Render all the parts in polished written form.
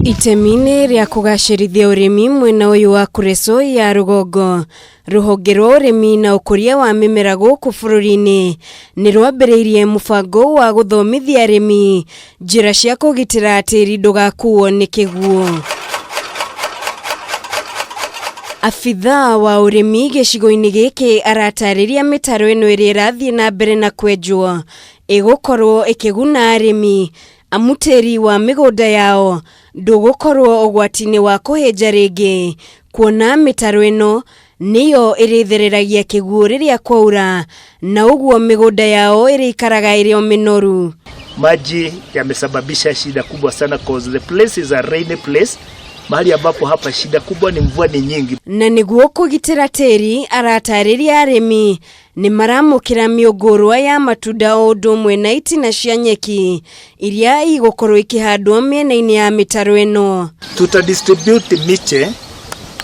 Itemi-inĩ rĩa kũgacĩrithia ũrĩmi mwena ũyũ wa Kuresoi ya rũgongo, rũhonge rwa ũrĩmi na ũkũria wa mĩmera gũkũ bũrũri-inĩ nĩ rwambĩrĩirie mũbango wa gũthomithia arĩmi njĩra cia kũgitĩra tĩri ndũgakuo nĩ kĩguũ. Abithaa wa ũrĩmi gĩcigo-inĩ gĩkĩ aratarĩria mĩtaro ĩno ĩrĩa ĩrathiĩ na mbere na kwenjwo ĩgũkorwo ĩkĩguna arĩmi amu tĩri wa mĩgũnda yao ndũgũkorwo ũgwati-inĩ wa kũhĩnja rĩngĩ kuona mĩtaro ĩno nĩyo ĩrĩthereragia kĩguũ rĩrĩa kwaura na ũguo mĩgũnda yao ĩrĩikaraga ĩrĩ o mĩnoru. Maji yamesababisha shida kubwa sana cause the place is a rainy place, mahali ambapo hapa shida kubwa ni mvua ni nyingi. Na nĩguo kũgitĩra tĩri aratarĩria arĩmi nĩ maramũkĩra mĩũngũrwa ya matunda o ũndũ ũmwe na itina cia nyeki iria igũkorwo ikĩhandwo mĩena-inĩ ya mĩtaro ĩno. Tuta distribute miche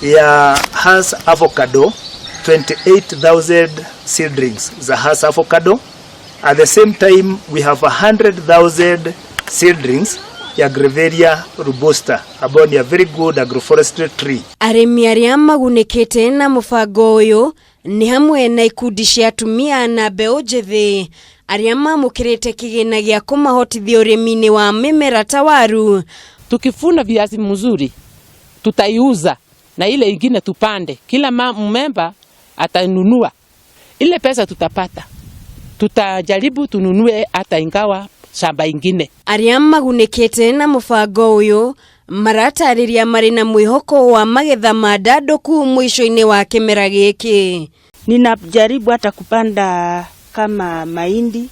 ya Hass avocado 28,000 seedlings za Hass avocado. At the same time we have 100,000 seedlings ya Grevillea robusta ambayo ni a very good agroforestry tree. Arĩmi arĩa magunĩkĩte na mũbango ũyũ nĩ hamwe na ikundi cia atumia na mbeũ njĩthĩ arĩa mamũkĩrĩte kĩgĩna gĩa kũmahotithia ũrĩmi-inĩ wa mĩmera ta waru. Tukivuna viazi mzuri tutaiuza na ile ingine tupande, kila memba atanunua. Ile pesa tutapata, tutajaribu tununue hata ingawa shamba ingine. Arĩa magunĩkĩte na mũbango ũyũ maratarĩria marĩ na mwĩhoko wa magetha ma ndandũku mũico-inĩ wa kĩmera gĩkĩ. Ninajaribu hata kupanda kama mahindi,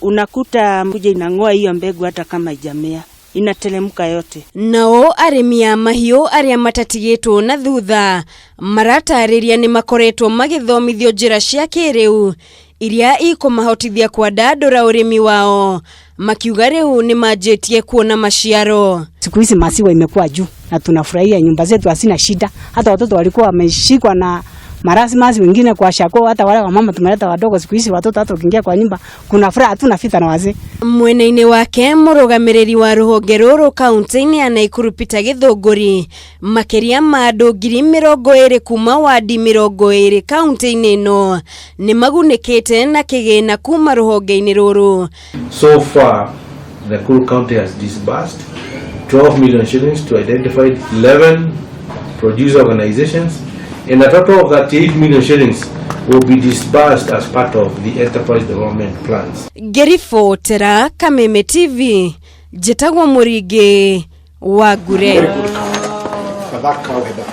unakuta kuja inang'oa hiyo mbegu hata kama ijamea inatelemka yote. Nao arĩmi a mahiũ arĩa matatigĩtwo na thutha maratarĩria nĩ makoretwo magĩthomithio njĩra cia kĩrĩu iria ikũmahotithia kwandandũra ũrĩmi wao, makiuga rĩu nĩ manjĩtie kuona maciaro. Siku hizi maziwa imekuwa juu na tunafurahia, nyumba zetu hazina shida. Hata watoto walikuwa wameshikwa na marasmus, wengine kwa shako, hata wale wamama tumeleta wadogo. Siku hizi watoto hata ukiingia kwa nyumba kuna furaha, hatuna vita na wazee. Mwena-inĩ wake mũrũgamĩrĩri wa rũhonge rũrũ kaunti-inĩ ya Naikuru Peter Gĩthũngũri, makĩria ma andũ 20,000 kuma wadi 20 kaunti-inĩ ĩno nĩ magunĩkĩte na kĩgĩna kuma rũhonge-inĩ rũrũ. So far, Nakuru County has disbursed 12 million shillings to identified 11 producer organizations, and a total of 38 million shillings will be disbursed as part of the enterprise development plans. Ngĩribotera Kameme TV, njĩtagwo Mũringĩ wa Ngure. But that cow had a